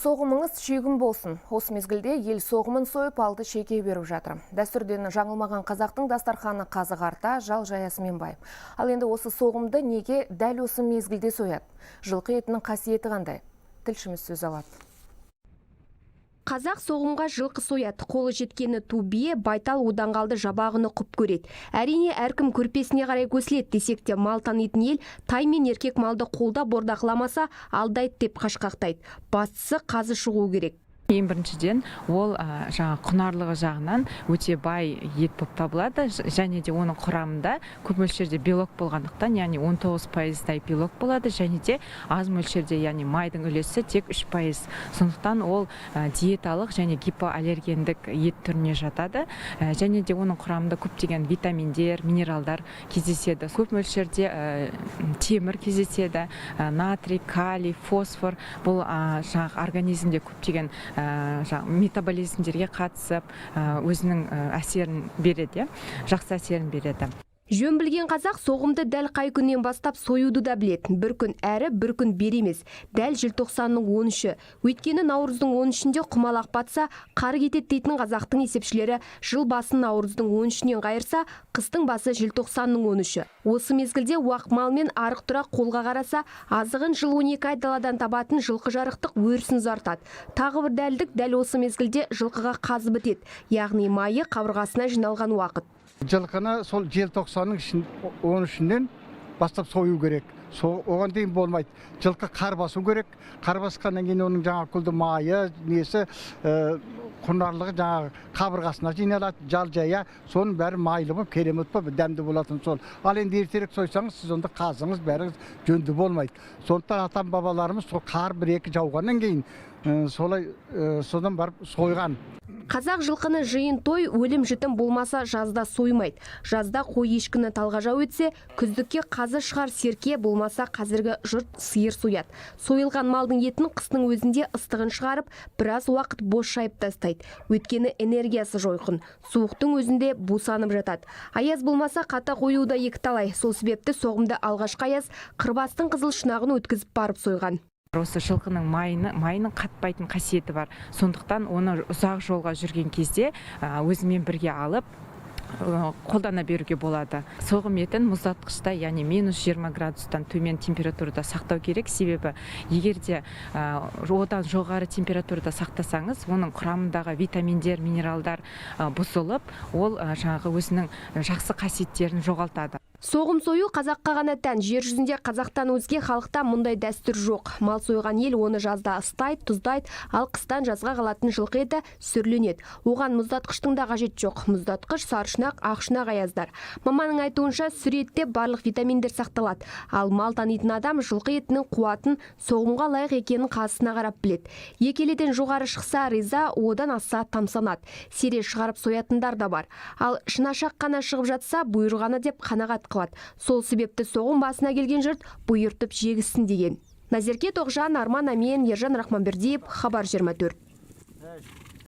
Соғымыңыз шүйгін болсын. Осы мезгілде ел соғымын сойып, алды шеге беріп жатыр. Дәстүрден жаңылмаған қазақтың дастарханы қазы қарта, жал жаясымен бай. Ал енді осы соғымды неге дәл осы мезгілде сояды? Жылқы етінің қасиеті қандай? Тілшіміз сөз алады. Қазақ соғымға жылқы сояды. Қолы жеткені ту бие, байтал, одан қалды жабағыны құп көреді. Әрине, әркім көрпесіне қарай көсіледі десек те, мал танитын ел тай мен еркек малды қолда бордақыламаса, алдайды деп қашқақтайды. Бастысы, қазы шығу керек. Ең біріншіден, ол жаңа құнарлығы жағынан өте бай ет болып табылады және де оның құрамында көп мөлшерде белок болғандықтан, яғни 19 пайыздай белок болады және де аз мөлшерде, яғни майдың үлесі тек 3%. Сондықтан ол диеталық және гипоаллергендік ет түріне жатады. Және де оның құрамында көптеген витаминдер, минералдар кездеседі, көп мөлшерде темір кездеседі, натрий, калий, фосфор. Бұл жаңағы организмде көптеген жаңағы метаболизмдерге қатысып, өзінің әсерін береді, иә, жақсы әсерін береді. Жөн білген қазақ соғымды дәл қай күннен бастап союды да біледі. Бір күн әрі, бір күн бері емес. Дәл желтоқсанның 13-і. Өйткені наурыздың 13-інде құмалақ батса, қар кетеді дейтін қазақтың есепшілері жыл басын наурыздың 13-інен қайырса, қыстың басы желтоқсанның 13-і. Осы мезгілде уақ мал мен арық тұрақ қолға қараса, азығын жыл 12 ай даладан табатын жылқы жарықтық өрісін ұзартады. Тағы бір дәлдік: дәл осы мезгілде жылқыға қазы бітеді. Яғни майы қабырғасына жиналған уақыт. Жылқыны сол желтоқсанның 13-інен бастап сою керек. Сол оған дейін болмайды. Жылқы қар басу керек. Қар басқаннан кейін оның жаңағы күлді майы, несі, құнарлығы жаңағы қабырғасына жиналады, жал жая, соның бәрі майлы болып, керемет болып, дәмді болатын сол. Ал енді ертерек сойсаңыз, сіз онда қазыңыз, бәріңіз жөнді болмайды. Сондықтан атам бабаларымыз сол қар бір екі жауғаннан кейін солай содан барып сойған. Қазақ жылқыны жиын той, өлім жітім болмаса, жазда соймайды. Жазда қой ешкіні талғажау етсе, күздікке қазы шығар серке болмаса, қазіргі жұрт сиыр сояды. Сойылған малдың етін қыстың өзінде ыстығын шығарып, біраз уақыт бос жайып тастайды. Өйткені энергиясы жойқын. Суықтың өзінде бусанып жатады. Аяз болмаса, қата қоюы да екіталай. Сол себепті соғымды алғашқы аяз қырбастың қызыл шұнағын өткізіп барып сойған. Осы жылқының майының қатпайтын қасиеті бар. Сондықтан оны ұзақ жолға жүрген кезде өзімен бірге алып, қолдана беруге болады. Соғым етін мұздатқышта, яғни минус 20 градустан төмен температурада сақтау керек. Себебі егер де одан жоғары температурада сақтасаңыз, оның құрамындағы витаминдер, минералдар бұзылып, ол жаңағы өзінің жақсы қасиеттерін жоғалтады. Соғым сою қазаққа ғана тән. Жер жүзінде қазақтан өзге халықта мұндай дәстүр жоқ. Мал сойған ел оны жазда ыстайды, тұздайды, ал қыстан жазға қалатын жылқы еті сүрленеді. Оған мұздатқыштың да қажеті жоқ. Мұздатқыш сарышұнақ, ақшұнақ аяздар. Маманның айтуынша, сүр етте барлық витаминдер сақталады. Ал мал танитын адам жылқы етінің қуатын, соғымға лайық екенін қазысына қарап біледі. Екі еліден жоғары шықса риза, одан асса тамсанады. Сере шығарып соятындар да бар. Ал шынашақ қана шығып жатса, бұйырғаны деп қанағат қылады. Сол себепті соғым басына келген жұрт бұйыртып жегізсін деген. Назерке Тоғжан, Арман Амен, Ержан Рахманбердиев, Хабар 24.